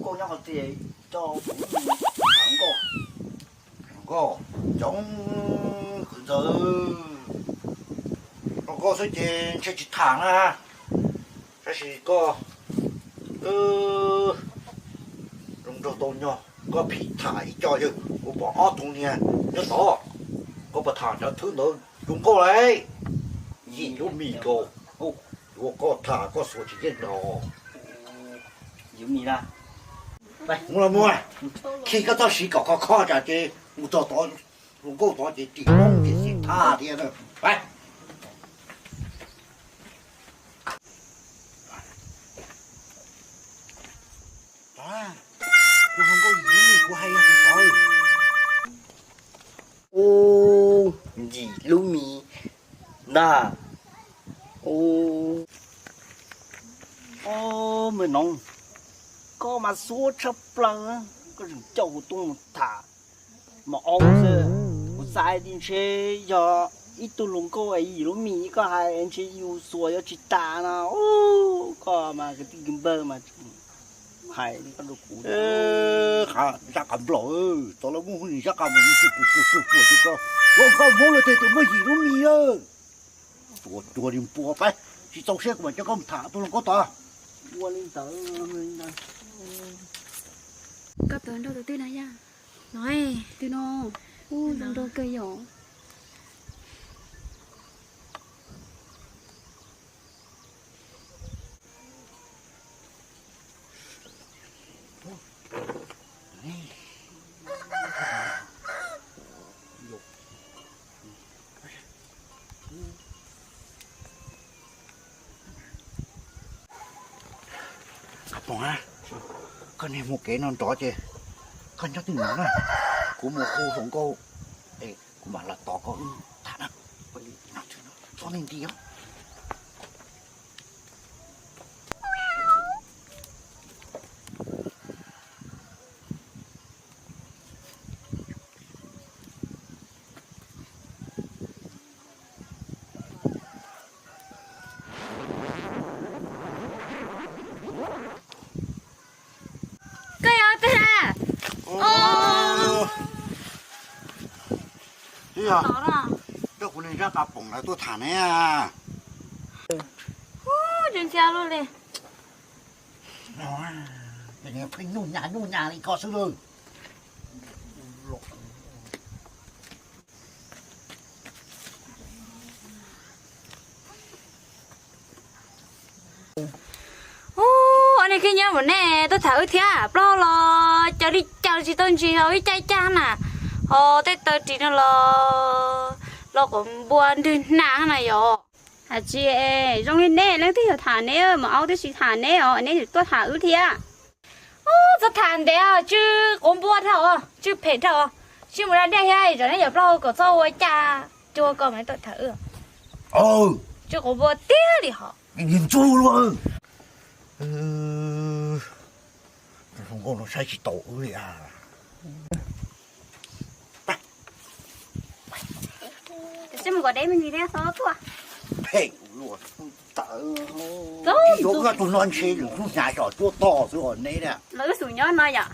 Nkauj nyob qhov twg, coj kuv mus tham nkauj. Nkauj, coob kwv ntxawg, zoo nkauj xwb ces ntshe tsis tham na. Tab sis koj zoo nraug tau nyob, koj phim tham ib co yawg, kuv pom ob tug niag nyob tod, koj puas tham cov thwb ntawd zoo nkauj lauj? Yim lub mis nkaus, yuav koj tham koj xuas tsis yeej los. Mus los mus, khi koj txoj siv kom khov kho tsam ces mus txog tod, hluas nkauj tod ces ris hmoob ces xij thaj thiab na. Pab, tus hluas nkauj yim lub mis kuv hais yog tus tod. Ub, yim lub mis ntag. Ub, me noov, koj mas xuab tshaj plaws, koj tseem coj kuv tuaj mus tham mos aub xwb. Kuv xav hais tias ntshe yog ib tug hluas nkauj yim lub mis koj hais ntshe yus xuas yuav tsis tas no. Ub, koj mas kwv tij kwv npawg mas hais li koj rau kuv. Zaj qas nplaum, txog lawv muaj hu zaj qas nplaum, ua koj Hmoob los tes tus muaj yim lub mis. Tsuas cuag li npua pab, tsis txaus siab kuv mam coj koj mus tham tus hluas nkauj tod. Ua li ntawd, koj tuav nrog tus twg na yaj? No, twg no? Ub, zoo nraug kawg yom. Qas Poom a, koj niag mus kev no nrov ces koj nyob twj ywm na, kuv mus hu hluas nkauj es kuv mam los tos koj wb tham na. Txhob ntshai os. Koj yog twg na? Twb yog coj kuv niag Zab Qas Poom lawv tuaj tham ne. Ntxhia luaj li. Pheej nyuj nyas nyuj nyas li ko xwb lawm. Ub, ua nej khib nyob mus nej tuaj tham wb thiab, plaub hau los cas li cas tsis tau ntsis ho ib caj ib caj na, ho tej taw ris no los los quav npua nrwg hnav na yom. Hais tsis zoo li nej leej twg yog tham neb, mos aub twb tsis tham neb os, neb tuaj tham wb thiab. Ub, txhob tham ntev, tsw quav npua dhau, tsw phem dhau, tsw mus da dej thiab, tsam neb yog plaub hau kom txhob ua cas, cua ko mas tuaj tham wb. Tsw quav npua tiag li hos. Ntxub luaj. Zoo nkauj no saib tsis taus wb li a. Pheej luaj, tsis yuav wb tus no ntshe lwm hnub hnyav tsom cuab tog xwb os neb na. Los wb xum nyob no yom.